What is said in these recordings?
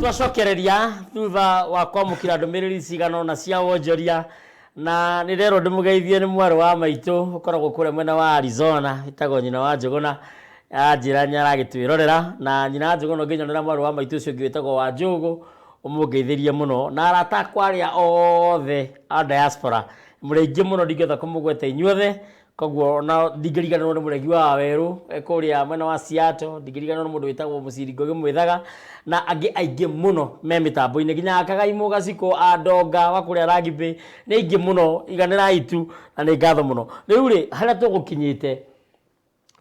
Twacokereria thutha wa kwamũkĩra ndũmĩrĩri cigana ũna cia wonjoria, na nĩ nderwo ndĩmũgeithie nĩ mwarĩ wa maitũ ũkoragwo kũrĩa mwena wa Arizona, ĩtagwo nyina wa Njũgũna. Anjĩra nĩ aragĩtwĩrorera, na nyina wa Njũgũna ũngĩnyonera mwarĩ wa maitũ ũcio ũngĩ wĩtagwo wa Njũgũ, ũmũngeithĩrie mũno. Na arata akwa arĩa othe a diaspora, mũrĩ aingĩ mũno ndingĩhota kũmũgweta inyuothe. Koguo ona ndingĩriganĩrwo nĩ mũregi wa Wawerũ e kũrĩa mwena wa Seattle, ndingĩriganĩrwo nĩ mũndũ wĩtagwo Mũciri Ngũgĩ Mwĩthaga na angĩ aingĩ mũno me mĩtambo-inĩ, nginya Kagaimũ Gacikũ a Ndonga wa kũrĩa Rugby, nĩ aingĩ mũno, iganĩrai tu na nĩ ngatho mũno. Rĩu rĩ, harĩa tũgũkinyĩte,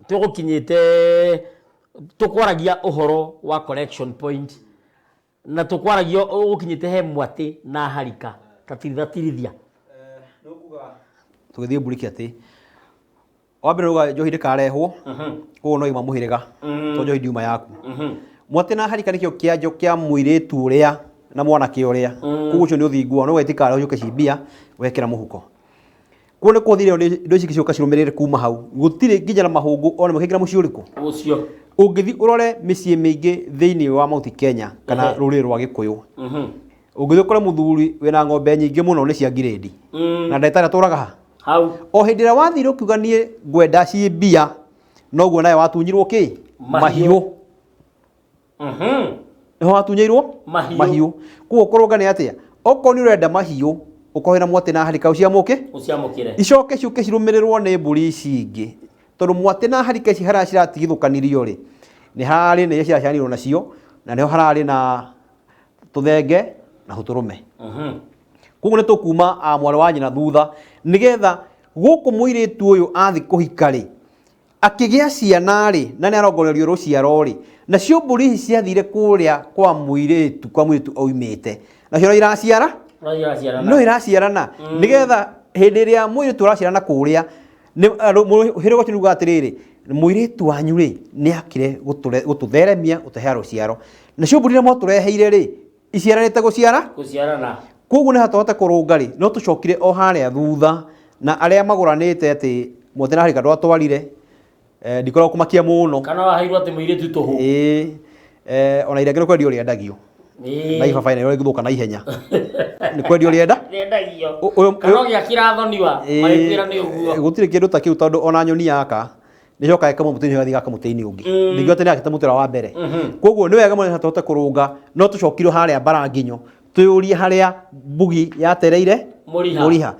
tũgũkinyĩte tũkwaragia ũhoro wa collection point na tũkwaragia ũgũkinyĩte he mwatĩ na harika, ta tirithia. Tũgĩthiĩ mburiki atĩ wa mbere uga njohi ndĩkarehwo, koguo no ima mũhĩrĩga to njohi ndiuma yaku. Mwatĩ na harika nĩkĩo kĩanjo kĩa mũirĩtu ũrĩa na mwanake ũrĩa, koguo ũcio nĩ ũthingu wao, no itikarehwo ciũke ci mbia wekĩra mũhuko. Kuo nĩ kũthire indo ici ciũka cirũmĩrĩre kuma hau, gũtirĩ nginya na mahũngũ ona makĩingĩra mũciĩ ũrĩkũ. Ũcio. Ũngĩthiĩ ũrore mĩciĩ mĩingĩ thĩinĩ wa Mount Kenya kana rũrĩrĩ rwa Gĩkũyũ, ũngĩthiĩ ũkore mũthuri wĩna ng'ombe nyingĩ mũno nĩ cia ngirĩndi na ndagĩtarĩ atũraga ha hau. O hĩndĩ ĩrĩa wathire ũkiuga niĩ ngwenda ciĩ mbia, noguo nawe watunyirwo kĩ? Mahiũ. Mahiũ. Nĩho watunyĩirwo Mahiũ. Mahiũ. Koguo kũrũnga nĩ atĩa? Okorwo nĩ ũrenda mahiũ, ũkorwo wĩna mwatĩ na harika ũciamũke, ũciamũkĩre, icoke ciũke cirũmĩrĩrwo nĩ mbũri ici ingĩ, tondũ mwatĩ na harika ici harĩa ciratigithũkanirio rĩ, nĩ hararĩ na iria ciraciaranirwo nacio, na nĩho hararĩ na tũthenge na tũtũrũme. Koguo nĩ tũkuma a mwarĩ wa nyina thutha, nĩgetha gũkũ mũirĩtu ũyũ athi kũhika rĩ, akĩgĩa ciana rĩ, na nĩ arongorerio rũciaro rĩ, nacio mbũri ici ciathire kũrĩa kwa mũirĩtu, kwa mũirĩtu oimĩte, nacio no iraciara, no iraciarana, no iraciarana, nĩgetha hĩndĩ ĩrĩa mũirĩtu araciarana kũrĩa mũhĩrĩga ũcio nĩuga atĩrĩrĩ, mũirĩtu wanyu rĩ nĩ akire gũtũtheremia, gũtũhea rũciaro, nacio mbũri iria mwatũreheire rĩ iciaranĩte gũciara gũciarana. Koguo nĩ hatũhote kũrũnga rĩ, no tũcokire o harĩa thutha na arĩa magũranĩte atĩ mwatĩ na harika ndwatwarire, ndikoragwo kũmakia mũno. Kana waheirwo atĩ mũirĩtu tũhũ. Ĩĩ, ona irenge nĩ kwendio rĩendagio. Na ibabaĩ narĩo rĩgũthũka na ihenya. Nĩ kwendio rĩenda? Rĩendagio. Ũyũ Kana ũgĩakĩra thoniwa, magĩkwĩra nĩ ũguo. Gũtirĩ kĩndũ ta kĩu, tondũ ona nyoni yaka nĩcokaga ĩkauma mũtĩ-inĩ ĩgathiĩ gaka mũtĩ-inĩ ũngĩ. Ningĩ atĩ nĩyakĩte mũtĩ ũrĩa wa mbere. Koguo nĩ wega mũno tũhote kũrũnga, no tũcokirwo harĩa mbara nginyo, twĩyũrie harĩa mbugi yatereire Mũriha. Mũriha.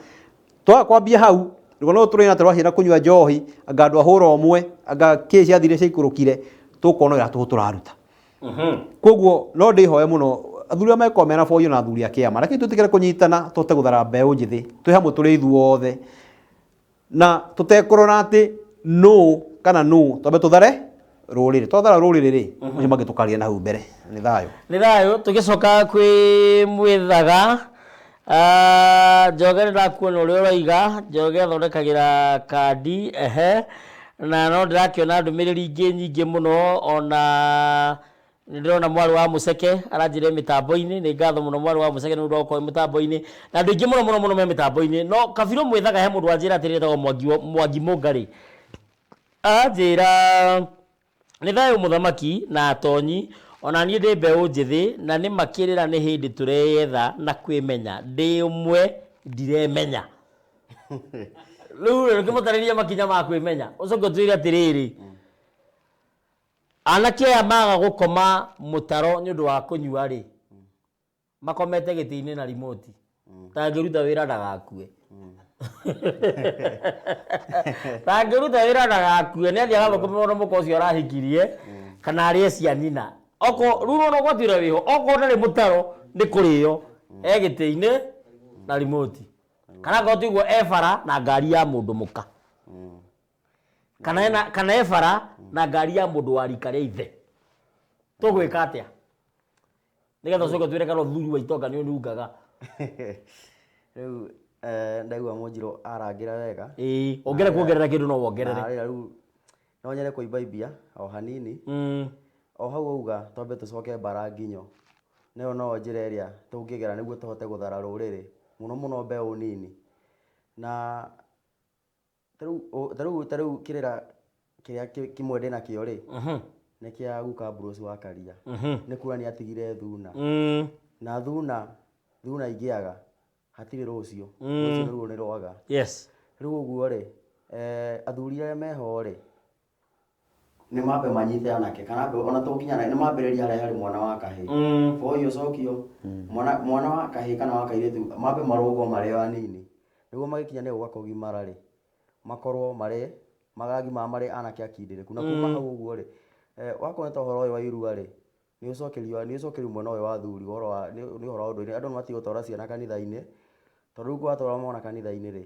Twaga kwambia hau, rũgano rũrũ tũrĩ na tũraciana kũnyua njohi, anga andũ a hũra ũmwe, anga kĩ ciathire ciaikũrũkire, tũkona wĩra tũhũ tũraruta. Koguo no ndĩhoe mũno athuri arĩa makoragwo mena boio na athuri a kĩama, reke twĩtĩkĩre kũnyitana tũhote gũthara mbeũ njĩthĩ, twĩ hamwe tũrĩ ithuothe, na tũtekũrora atĩ nũ kana nũ, twambe tũthare rũrĩrĩ. Twathara rũrĩrĩ rĩ, macio mangĩ tũkaria na hau mbere. Nĩ thayũ. Nĩ thayũ. Tũgĩcoka kwĩ Mwĩthaga, Njoge nĩ ndakuona ũrĩa ũroiga, Njoge athondekagĩra kandi, ehe, na no ndĩrakĩona ndũmĩrĩri ingĩ nyingĩ mũno, ona nĩ ndĩrona mwarĩ wa Mũceke aranjĩra e mĩtambo-inĩ, nĩ ngatho mũno mwarĩ wa Mũceke nĩ ũndũ wa gũkorwo e mĩtambo-inĩ, na andũ aingĩ mũno mũno mũno me mĩtambo-inĩ, no Kabirũ Mwĩthaga he mũndũ wanjĩra atĩrĩrĩ etagwo Mwangi Mũngarĩ, aranjĩra nĩ thayũ mũthamaki na atonyi, ona niĩ ndĩ mbeũ njĩthĩ na nĩ makĩrĩra nĩ hĩndĩ tũreyetha na kwĩmenya, ndĩ ũmwe ndiremenya. Rĩu rĩ, ũkĩmũtarĩria makinya ma kwĩmenya, ũcoke ũtwĩre atĩrĩrĩ, anake aya maga gũkoma mũtaro nĩ ũndũ wa kũnyua rĩ, makomete gĩtĩ-inĩ na remote, tangĩruta wĩra ndagakue. Tangĩruta wĩra ndagakue, nĩ athiĩ agathũkũmĩrwo na mũka ũcio arahikirie, kana arĩe cia nyina. Okorwo, rĩu nĩwona ũgwati ũrĩa wĩho, okorwo ndarĩ mũtaro nĩ kũrĩo, e gĩtĩ-inĩ na remote. Kana akorwo ti ũguo e bara na ngari ya mũndũ mũka. Kana ena, kana e bara na ngari ya mũndũ wa rika rĩa ithe. Tũgwĩka atĩa? Nĩgetha ũcoke ũtwĩre kana ũthuri wa itonga nĩ ũnungaga. Rĩu ndaigua Mũnjirũ arangĩra wega. Ĩĩ, ũngĩenda kuongerera kĩndũ no wongerere. Na rĩu no nyende kũimbaimbia o hanini. O hau auga twambe tũcoke mbara nginyo. Nayo no njĩra ĩrĩa tũngĩgera nĩguo tũhote gũthara rũrĩrĩ, mũno mũno mbeũ nini. Na tarĩu tarĩu kĩrĩra kĩrĩa kĩmwe ndĩnakĩo rĩ, Nĩ kĩa guka Bruce wa Karia. Nĩ kuga nĩ atigire thuna. Na thuna thuna ingĩaga hatirĩ rũciũ. Rũciũ nĩruo nĩ rwaga. Rĩu ũguo rĩ, athuri arĩa meho rĩ, nĩ mambe manyite anake kana ambe ona to nginya anake, nĩ mambĩrĩrie harĩa harĩ mwana wa kahĩĩ. Boy ũcokio, mwana mwana wa kahĩĩ kana wa kairĩtu mambe marũngwo marĩ o anini nĩguo magĩkinya nĩ gũka kũgimara rĩ, makorwo marĩ magagimara marĩ anake akindĩrĩku. Na kuma hau ũguo rĩ, wakorwo nĩ ta ũhoro ũyũ wa irua rĩ, nĩ ũcokerio nĩ ũcokerio mwena ũyũ wa athuri ũhoro wa nĩ ũhoro wa ũndũire. Andũ nĩ matige gũtwara ciana kanitha-inĩ, tondũ rĩu watwara mwana kanitha-inĩ rĩ,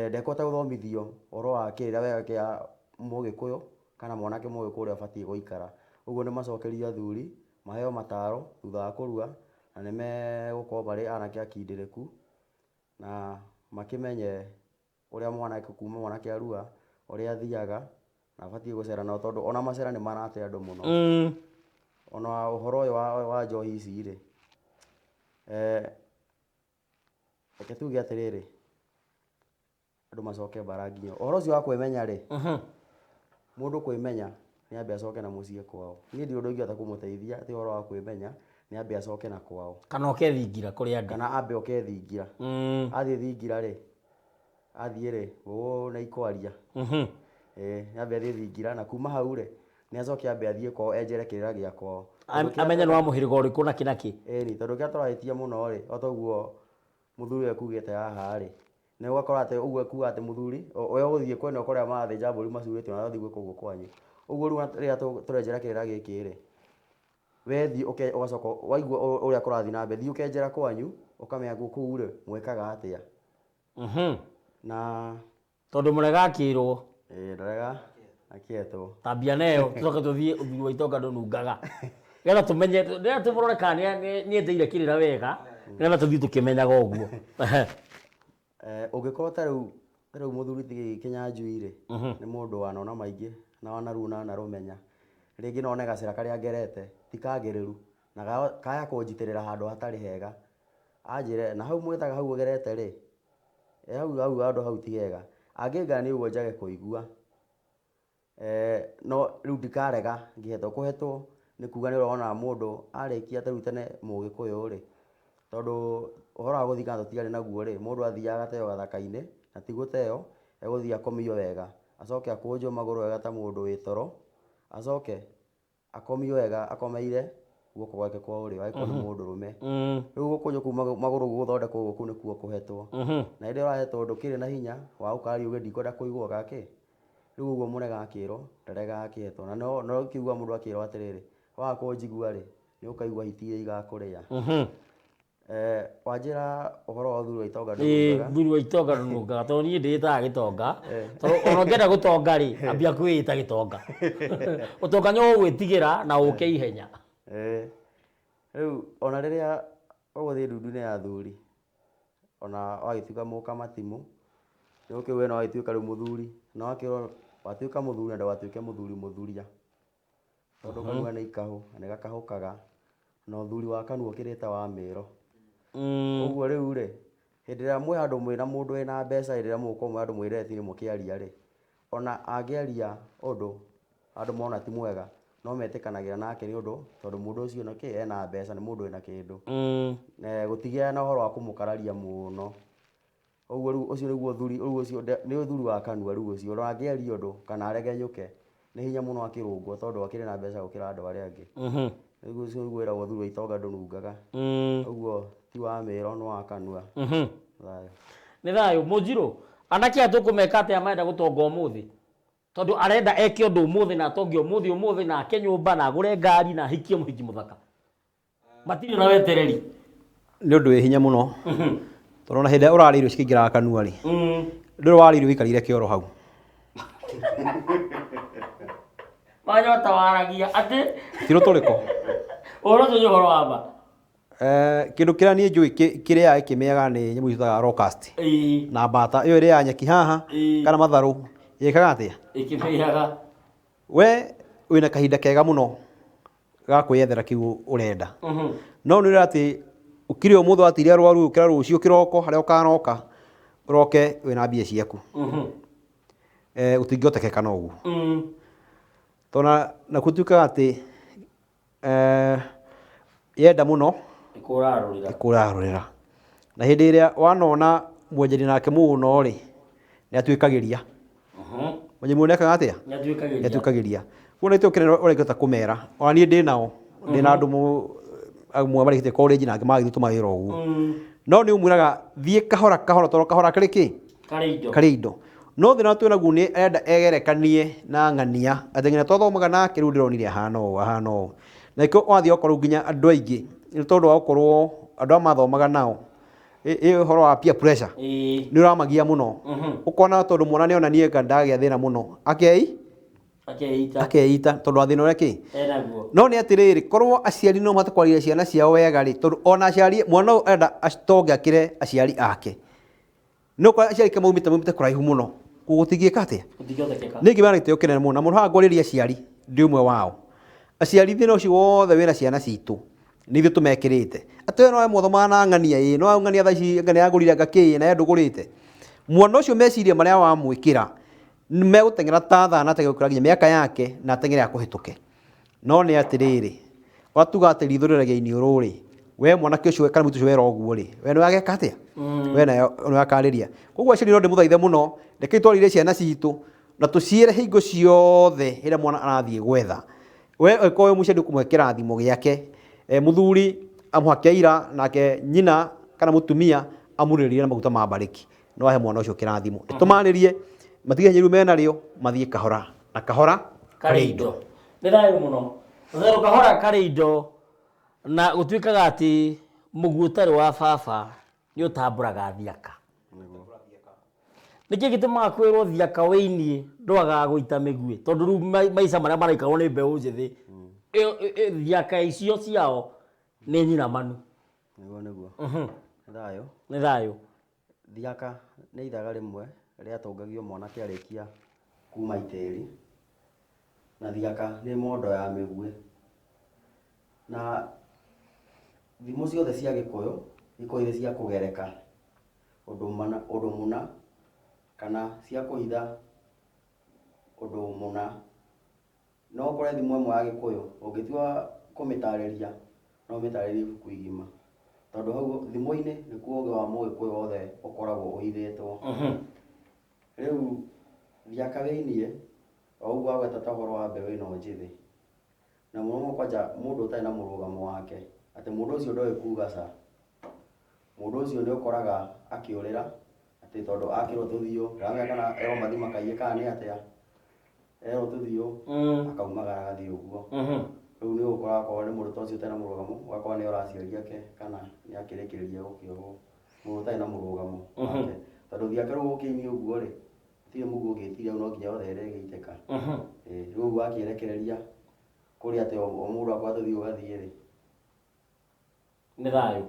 ndekũhota gũthomithio ũhoro wa kĩrĩra wega kĩa mũgĩkũyũ kana mwanake mũgĩkũyũ ũrĩa abatiĩ gũikara. Ũguo nĩ macokerio athuri, maheo mataro thutha wa kũrua, na nĩ megũkorwo marĩ anake akindĩrĩku na makĩmenye ũrĩa mwanake kuma mwanake arua, ũrĩa athiaga na abatiĩ gũcera nao tondũ ona macera nĩ marate andũ mũno. Ona ũhoro ũyũ wa njohi ici rĩ, reke tuge atĩrĩrĩ, andũ macoke mbara nginya. Ũhoro ũcio wa kwĩmenya rĩ, mũndũ kwĩmenya nĩ ambe acoke na mũciĩ kwao. Niĩ ndirĩ ũndũ ingĩhota kũmũteithia atĩ ũhoro wa kwĩmenya nĩ ambe acoke na kwao. Kana oke thingira kũrĩ andũ. Kana ambe oke thingira. Athiĩ thingira rĩ, athiĩ rĩ, ngũkũ nĩ ikwaria. Ĩĩ, nĩ ambe athiĩ thingira na kuma hau rĩ, nĩ acoke ambe athiĩ kwao enjere kĩrĩra gĩa kwao. Amenye nĩ wa mũhĩrĩga ũrĩkũ na kĩ na kĩ. Ĩni, tondũ kĩrĩa tũrahĩtia mũno rĩ, o ta ũguo mũthuri ũyũ ekugĩte haha rĩ, nĩ ũgakora atĩ ũguo ekuga atĩ mũthuri, we ũgũthiĩ kwene ũkore arĩa marathĩnja mbũri macurĩtio na ũthiĩ gwĩka ũguo kwanyu. Ũguo rĩu rĩrĩa tũrenjera kĩrĩra gĩkĩ rĩ, we thiĩ ũgacoka waigua ũrĩa kũrathiĩ na mbere, thiĩ ũkenjera kwanyu, ũkamenya kũu rĩ, mwĩkaga atĩa. Na Tondũ mũrega akĩrwo. Ĩĩ, ndarega akĩetwo. Tambia nayo, tũcoke tũthiĩ ũthuri wa itonga ndũnungaga. Nĩgetha tũmenye, nĩgetha tũmũrore kana nĩenjeire kĩrĩra wega, nĩgetha tũthiĩ tũkĩmenyaga ũguo. Ũngĩkorwo ta rĩu, ta rĩu mũthuri ti Kĩnyanjui rĩ, nĩ mũndũ wanona maingĩ na wanaruo na wanarũmenya. Rĩngĩ no one gacĩra karĩa ngerete ti kagĩrĩru na kaya kũnjitĩrĩra handũ hatarĩ hega. Anjĩre na hau mwĩtaga hau ũgerete rĩ, hau hau handũ hau ti hega. Angĩngania ũguo njage kũigua, no rĩu ndikarega ngĩhetwo. Kũhetwo nĩ kuga nĩ ũrona mũndũ arĩkia ta rĩu tene mũgĩkũyũ rĩ, tondũ ũhoro wa gũthikana tũtiarĩ naguo rĩ, mũndũ athiaga agateo gathaka-inĩ, na ti gũteo, egũthiĩ akomio wega, acoke akũnjwo magũrũ wega ta mũndũ wĩ toro, acoke akomio wega akomeire guoko gwake kwa ũrĩo angĩkorwo nĩ mũndũrũme. Rĩu gũkũnjwo kũu magũrũ gũthondekwo ũguo kũu nĩkuo kũhetwo. Na hĩndĩ ĩrĩa ũrahetwo ndũkĩrĩ na hinya wa gũkararia uge ndikwenda kũigwo gakĩ. Rĩu ũguo mũrega akĩrwo, ndarega akĩhetwo. Na no ũkĩigua mũndũ akĩrwo atĩrĩrĩ, waga kũnjigua rĩ, nĩ ũkaigua hiti iria igakũrĩa. Wanjĩra ũhoro wa ũthuri wa itonga ndũnungaga. Ũthuri wa itonga ndũnungaga, tondũ niĩ ndĩĩtaga gĩtonga. Tondũ ona ũngĩenda gũtonga rĩ, ambia kwĩĩta gĩtonga. Ũtonga nĩ ũgwĩtigĩra na ũke ihenya. Rĩu ona rĩrĩa ũgũthiĩ ndundu-inĩ ya athuri, ona wagĩtuĩka mũkamatimũ, nĩ ũkĩũĩ no wagĩtuĩka rĩu mũthuri, na wakĩrwo watuĩka mũthuri na ndũgatuĩke mũthuri mũthuria. Tondũ kanua nĩ ikahũ, na nĩ gakahũkaga, na ũthuri wa kanua ũkĩrĩte wa mĩro. Ũguo rĩu rĩ, hĩndĩ ĩrĩa mwĩ handũ mwĩna mũndũ wĩna mbeca, hĩndĩ ĩrĩa mũgũkorwo mwĩ handũ mwĩ mũkĩaria rĩ, ona angĩaria ũndũ andũ mona ti mwega, no metĩkanagĩra nake nĩ ũndũ, tondũ mũndũ ũcio nĩ kĩ, ena mbeca, nĩ mũndũ wĩna kĩndũ. Gũtigĩa na ũhoro wa kũmũkararia mũno. Ũguo rĩu ũcio nĩguo ũthuri, rĩu ũcio nĩ ũthuri wa kanua rĩu ũcio, ona angĩaria ũndũ kana aregenyũke, nĩ hinya mũno akĩrũngwo tondũ akĩrĩ na mbeca gũkĩra andũ arĩa angĩ. Rĩu ũcio nĩguo wĩragwo ũthuri wa itonga ndũnungaga. Ũguo ti wa mĩro nĩ wa kanua. Thayũ. Nĩ thayũ. Mũnjirũ, anake aya tũkũmeka atĩa marenda gũtonga ũmũthĩ? Tondũ arenda eke ũndũ ũmũthĩ na atonge ũmũthĩ ũmũthĩ na ake nyũmba na agũre ngari na ahikie mũhiki mũthaka. Matirĩ na wetereri. Nĩ ũndũ wĩ hinya mũno. Tondũ ona hĩndĩ ĩrĩa ũrarĩa irio cikĩingĩraga kanua rĩ, ndũrĩ warĩa irio ũikarĩire kĩoro hau. Manyota waragia atĩ Ti rũtũrĩko. Ũhoro ũcio nĩ ũhoro wa ma. Kĩndũ kĩrĩa niĩ njũĩ kĩrĩaga gĩkĩmĩaga nĩ nyamũ ciĩtaga locust. Na mbata ĩyo ĩrĩaga nyeki haha kana matharũ ĩkaga atĩa? Ĩkĩmĩaga. We wĩna kahinda kega mũno ga kwĩyethera kĩu ũrenda. No nĩ ũrĩa atĩ ũkire ũmũthĩ watire arwaru ũkĩra rũciũ kĩroko harĩa ũkaroka ũroke wĩna mbia ciaku. Gũtingĩhotekeka na ũguo. Tondũ na gũtuĩkaga atĩ yenda mũno Ĩkũrarũrĩra. Ĩkũrarũrĩra. Na hĩndĩ ĩrĩa wanona mwenjani nake mũno rĩ, nĩ atuĩkagĩria. Mwenjani mũno nĩ ekaga atĩa? Nĩ atuĩkagĩria. Nĩ atuĩkagĩria. Koguo nĩ tũkĩrĩ ũrĩa ingĩhota kũmera. Ona niĩ ndĩ nao, ndĩ na andũ amwe marĩkĩtie college na angĩ magĩthiĩ tũmawĩra ũguo. No nĩ ũmwĩraga thiĩ kahora kahora tondũ kahora karĩ kĩ? Karĩ indo. Karĩ indo. No thĩna twĩ naguo nĩ arenda egerekanie na ng'ania, atĩ ng'ania twathomaga nake rĩu ndĩronire ahana ũũ, ahana ũũ. Na nĩkĩo wathiĩ ũgakora rĩu nginya andũ aingĩ nĩ tondũ wa gũkorwo andũ aya mathomaga nao, ĩ ũhoro wa peer pressure nĩ ũramagia mũno. Ũkona tondũ mwana nĩ ona niĩ anga ndagĩa thĩna mũno, akei Akeita. Akeita tondũ wa thĩna ũrĩa kĩ? Enaguo. No nĩ atĩrĩrĩ, korwo aciari no mahote kwarĩria ciana ciao wega rĩ, tondũ ona aciari, mwana ũyũ arenda atonge akĩre aciari ake. No kwa aciari ke maumĩte maumĩte kũraihu mũno, koguo gũtingĩka atĩa? Gũtingĩhotekeka. Nĩ ingĩmera gĩtĩo kĩnene mũno, na mũno haha ngwarĩria aciari, ndĩ ũmwe wao. Aciari thĩna ũcio wothe wĩna ciana citũ, nĩ ithuĩ tũmekĩrĩte. Atĩ we nowe mwathomaga na ng'ania ĩĩ, nowe ng'ania thaa ici anga nĩ agũrire anga kĩĩ na we ndũgũrĩte. Mwana ũcio meciria marĩa wamwĩkĩra, megũteng'era ta thaa na ateng'ere gũkĩra nginya mĩaka yake na ateng'ere akũhĩtũke. No nĩ atĩrĩrĩ, ũrĩa tugaga atĩ ritho rĩũragia iniũrũ rĩ, we mwanake ũcio kana mũirĩtu ũcio wera ũguo rĩ, we nĩwe ageka atĩa? We nayo nĩwe akarĩria. Koguo aciari no ndĩmũthaithe mũno, rekei twarĩrie ciana citũ na tũciĩre hingo ciothe rĩrĩa mwana arathiĩ gwetha. We angĩkorwo wĩ mũciari ũkũmũhe kĩrathimo gĩake, mũthuri amũhake ira nake nyina kana mũtumia amurĩrĩrie na maguta ma mbarĩki. No ahe mwana ũcio kĩrathimo. Tũmarĩrie matige hinya rĩu menarĩo mathiĩ kahora na kahora karĩ indo. Nĩ thayũ mũno. Therũ kahora karĩ indo na gũtuĩkaga atĩ mũguĩ ũtarĩ wa baba nĩ ũtambũraga thiaka. Nĩkĩ gĩtũmaga kwĩrwo thiaka wĩiniĩ ndwagaga gũita mĩguĩ? Tondũ rĩu maica marĩa maraikarwo nĩ mbeũ njĩthĩ, thiaka icio ciao nĩ nyinamanu. Nĩguo nĩguo. Nĩ thayũ. Nĩ thayũ. Thiaka nĩ ithaga rĩmwe rĩatũngagio mwanake arĩkia kuma itĩri, na thiaka nĩ mondo ya mĩguĩ. Na thimo ciothe cia Gĩkũyũ ikoragwo irĩ cia kũgereka ũndũ mũna kana cia kũhitha ũndũ mũna. No ũkore thimo ĩmwe ya Gĩkũyũ ũngĩtua kũmĩtarĩria no ũmĩtarĩrie ibuku igima. Tondũ hau thimo-inĩ nĩkuo ũgĩ wa mũgĩkũyũ wothe ũkoragwo ũhithĩtwo. Rĩu thiaka wĩiniĩ, o ũguo wagweta ta ũhoro wa mbeũ ĩno njĩthĩ, na mũno mũno kwanja mũndũ ũtarĩ na mũrũgamo wake, atĩ mũndũ ũcio ndoĩ kuga ca. Mũndũ ũcio nĩ ũkoraga akĩũrĩra, atĩ tondũ akĩrwo tũthiũ, ndaramenya kana erwo mathiĩ makaiye kana nĩ atĩa, erwo tũthiũ, akaumagara agathiĩ ũguo. Rĩu nĩ ũgũkora akorwo nĩ mũndũ ta ũcio ũtarĩ na mũrũgamo, ũgakora nĩ ora aciari ake kana nĩ akĩrĩkĩrĩria gũkĩohwo. Mũndũ ũtarĩ na mũrũgamo wake. Tondũ thiaka rĩu ũkĩinie ũguo rĩ, gũtirĩ mũguĩ ũngĩtiria hau no nginya yothe ĩrĩgĩitĩka. Ĩĩ, rĩu ũguo wakĩrekereria kũrĩa atĩ o mũndũ akwa tũthiĩ ũgathiĩ rĩ. Nĩ thayũ.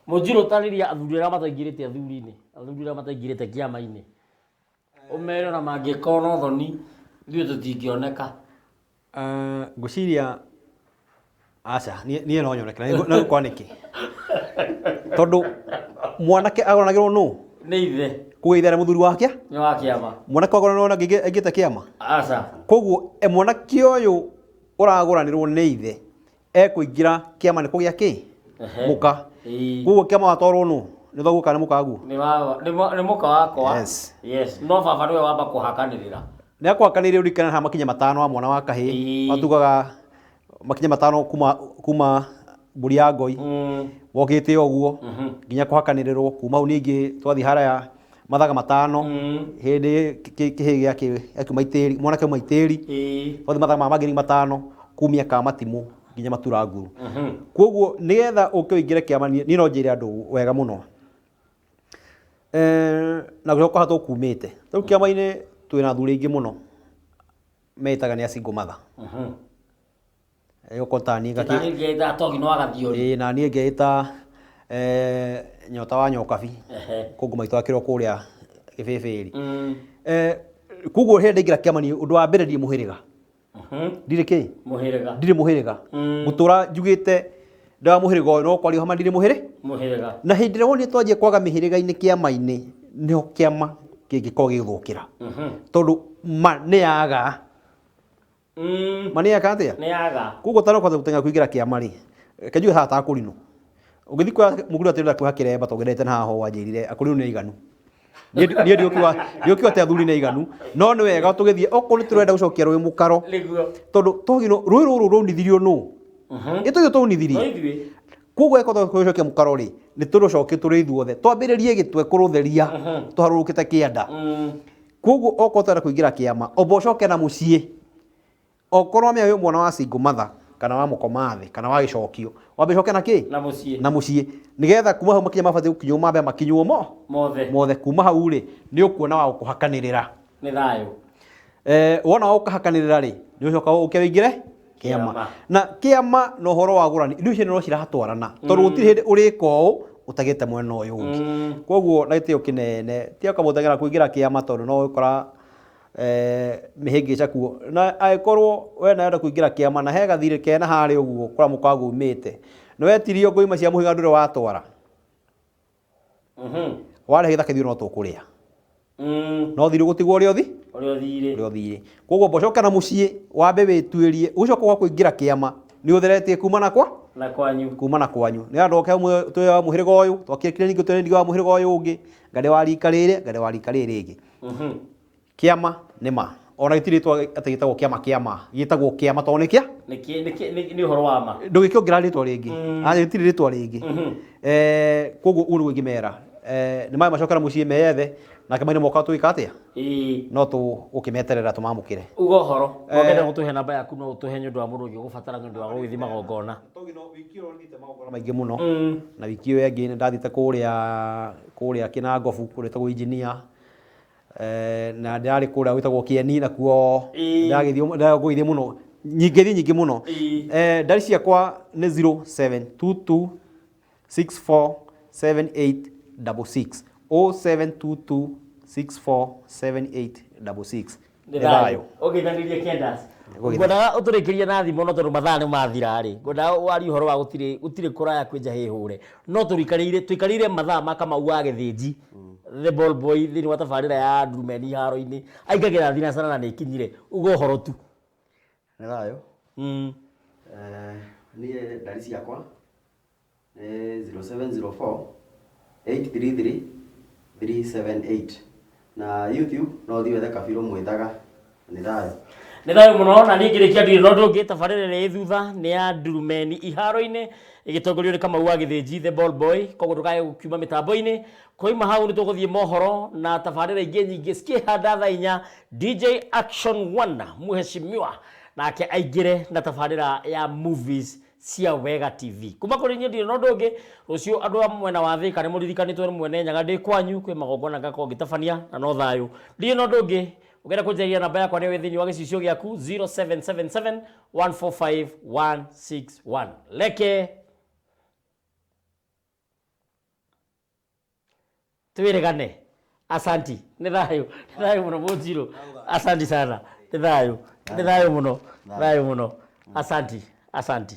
Mũnjirũ tarĩria athuri arĩa mataingĩrĩte athuri-inĩ, athuri arĩa mataingĩrĩte kĩama-inĩ. Ũmere ona mangĩkorwo na ũthoni, ithuĩ tũtingĩoneka. Ngwĩciria aca, niĩ no nyoneke na ngũkora nĩkĩ? Tondũ mwanake agũranagĩrwo nũ? Nĩ ithe. Koguo ithe arĩ mũthuri wa kĩa? Nĩ wa kĩama. Mwanake agũranĩrwo na aingĩrĩte kĩama? Aca. Koguo mwanake ũyũ ũragũranĩrwo nĩ ithe ekũingĩra kĩama nĩ kũgĩa kĩ? Mũka. Koguo kĩama watwarwo nũ? Nĩ thoguo kana nĩ mũkaguo? Nĩ wa nĩ mũka wakwa. Yes. Yes. No baba nĩwe wamba kũhakanĩrĩra. Nĩ akũhakanĩrĩra ũririkane haha makinya matano wa mwana wa kahĩĩ. Matugaga makinya matano kuma mbũri ya ngoi. Wokĩte ũguo nginya kũhakanĩrĩrwo kuma hau ningĩ twathiĩ haraya mathaga matano hĩndĩ kĩhĩĩ gĩakiuma itĩri mwanake auma itĩri twathiĩ mathaga ma magĩri matano kumia ka matimũ nginya matura nguru. Koguo nĩgetha ũke ũingĩre kĩama niĩ no njĩre andũ wega mũno na gũcoka haha tũkumĩte rĩu kĩama-inĩ twĩna athuri aingĩ mũno metaga nĩ a single mother. Gũkorwo ta niĩ ngakĩ- Tani ngeta togi no agathiori. Ĩĩ, na niĩ ngeĩta nyota wa nyokabi. Kũngũ maitũ akĩrwo kũrĩa gĩbĩbĩri. Koguo hĩndĩ ndaingĩra kĩama niĩ ũndũ wa mbere ndirĩ mũhĩrĩga. Ndirĩ kĩ? Mũhĩrĩga. Ndirĩ mũhĩrĩga. Ngũtũra njugĩte ndawa mũhĩrĩga ũyũ no kwaria homa ndirĩ mũhĩrĩ? Mũhĩrĩga. Na hĩndĩ ĩrĩa wonire twanjia kwaga mĩhĩrĩga-inĩ kĩama-inĩ nĩho kĩama kĩngĩkorwo gĩgĩthũkĩra. Tondũ ma nĩ yaga. Ma nĩ eka atĩa? Nĩ yaga. Koguo tarĩ ũkahota gũteng'era kũingĩra kĩama rĩ, reke njuge haha ta akũrinũ. Ũngĩthiĩ kuoya mũgũrũ atĩ ũrenda kuoya kĩremba tondũ na haha wanjĩrire akũrinũ nĩ aiganu. Niĩ ndiũkiuga atĩ athuri nĩ aiganu, no nĩ wega tũgĩthiĩ okorwo nĩ tũrenda gũcokia rũĩ mũkaro. Nĩguo. Tondũ togino rũĩ rũrũ rwaunithirio nũ? Ĩ tũithuĩ twaunithirie. No ithuĩ. Koguo angĩkorwo tũgũcokia mũkaro rĩ, nĩ tũrũcokie tũrĩ ithuothe. Twambĩrĩrie gĩtwe kũrũtheria tũharũrũkĩte kĩanda. Koguo okorwo tũrenda kũingĩra kĩama, amba ũcoke na mũciĩ. Okorwo wamenya wĩ mwana wa single mother kana wa mũkoma thĩ kana wa gĩcokio, wambe ũcoke na kĩ? Na mũciĩ. Na mũciĩ. Nĩgetha kuma hau makinya mabatiĩ gũkinywo mambe makinywo mo? Mothe. Mothe. Kuma hau rĩ, nĩ ũkuona wa gũkũhakanĩrĩra. Nĩ thayũ. Wona wa gũkũhakanĩrĩra rĩ, nĩ ũcoka ũke ũingĩre kĩama. Kĩama. Na kĩama na ũhoro wa gũrani, indo icio no ciratwarana. Tondũ gũtirĩ hĩndĩ ũrĩka ũũ ũtagĩte mwena ũyũ ũngĩ. Koguo na gĩtĩo kĩnene, tiga kamũteng'era kũingĩra kĩama tondũ no ũgũkora mĩhĩngĩca kuo. Na angĩkorwo we nawe ũrenda kũingĩra kĩama na he gathirĩ kena harĩa ũguo kũrĩa mũkaguo umĩte, nĩ wetirio ngũima cia mũhĩrĩga ndũrĩ watwara. Warehe gĩthaka ithuĩ no tũkũrĩa. No thirĩ ũgũtigwo ũrĩa ũthi? Ũrĩa ũthirĩ. Ũrĩa ũthirĩ. Koguo mboco kana mũciĩ wambe wĩtuĩrie, ũcoke ũgoka kũingĩra kĩama nĩ ũtheretie kuma na kwa? Na kwanyu. Kuma na kwanyu. Nĩ andũ oke twĩ wa mũhĩrĩga ũyũ, twakĩrĩkire ningĩ twĩ ningĩ wa mũhĩrĩga ũyũ ũngĩ, ngarĩ wa rika rĩrĩ, ngarĩ wa rika rĩrĩ rĩngĩ. Kĩama nĩ ma. Ona gĩtirĩ rĩtwa atĩ gĩtagwo kĩama kĩa ma. Gĩtagwo kĩama tondũ nĩ kĩa? Nĩ ũhoro wa ma. Ndũgĩkĩongerera rĩtwa rĩngĩ. Aca gĩtirĩ rĩtwa rĩngĩ. Koguo ũguo nĩguo ingĩmera. Nĩ maĩ macokera mũciĩ meyethe, nake maina moka tũgĩka atĩa? No tũgũkĩmeterera tũmamũkĩre. Uga ũhoro. Ũngĩenda gũtũhe namba yaku no ũtũhe nĩ ũndũ wa mũndũ ũngĩ ũgũbatara nĩ ũndũ wa gũgĩthiĩ magongona. Wiki ĩyo nĩthiĩte magongona maingĩ mũno. Na wiki ĩyo ĩngĩ nĩndathiĩte kũrĩa Kĩnangobu kũrĩa gwĩtagwo engineer. Na ndĩrarĩ kũrĩa gwĩtagwo Kĩeni nakuo ndĩragũithie mũno. Nyingĩ nyingĩ mũno. Ndari ciakwa nĩ 0722 647866. 0722 647866. Nĩ thayũ. Ũgeithanirie Kendas. Ngwendaga ũtũrĩkĩrie na thimũ no tondũ mathaa nĩ mathira rĩ. Ngwendaga warie ũhoro wa gũtirĩ kũraya kwĩ njahĩ hũre. No tũikarĩire mathaa ma Kamau wa Gĩthĩnji. The ball boy thĩinĩ wa tabarĩra ya Ndurumeni iharo-inĩ. Aingagĩra thinacara na nĩ ikinyire. Uga ũhoro tu. Nĩ thayũ. Niĩ ndari ciakwa nĩ 0704 833 378. Na YouTube no ũthiĩ wethe Kabirũ Mwĩthaga. Nĩ thayũ. Nĩ thayũ mũno na niĩ ngĩrĩkia ndirĩ na ũndũ ũngĩ tabarĩra ĩrĩa ĩ thutha nĩ ya Ndurumeni iharo-inĩ ĩgĩtongorio nĩ Kamau wa Gĩthĩnji the ball boy koguo ndũkae gũkiuma mĩtambo-inĩ koima hau nĩ tũgũthiĩ mohoro na tabarĩra ingĩ nyingĩ cikĩhanda thaa inya DJ Action 1 mheshimiwa nake aingĩre na tabarĩra ya movies cia Wega TV. Kuma kũrĩ niĩ ndirĩ na ũndũ ũngĩ, rũciũ andũ a mwena wa Thĩka nĩ mũririkanĩtwo nĩ mwene Nyaga ndĩ kwanyu kwĩ magongona ngakorwo ngĩtabania na no thayũ. Ndirĩ na ũndũ ũngĩ, ũngĩenda kũnjarĩria namba yakwa nĩyo ĩ thĩinĩ wa gĩcicio gĩaku 0777 145 161. Leke twĩrĩgane. Asanti. Nĩ thayũ. Nĩ thayũ mũno Mũnjirũ. Asanti sana. Nĩ thayũ. Nĩ thayũ mũno. Thayũ mũno. Asanti. Asanti.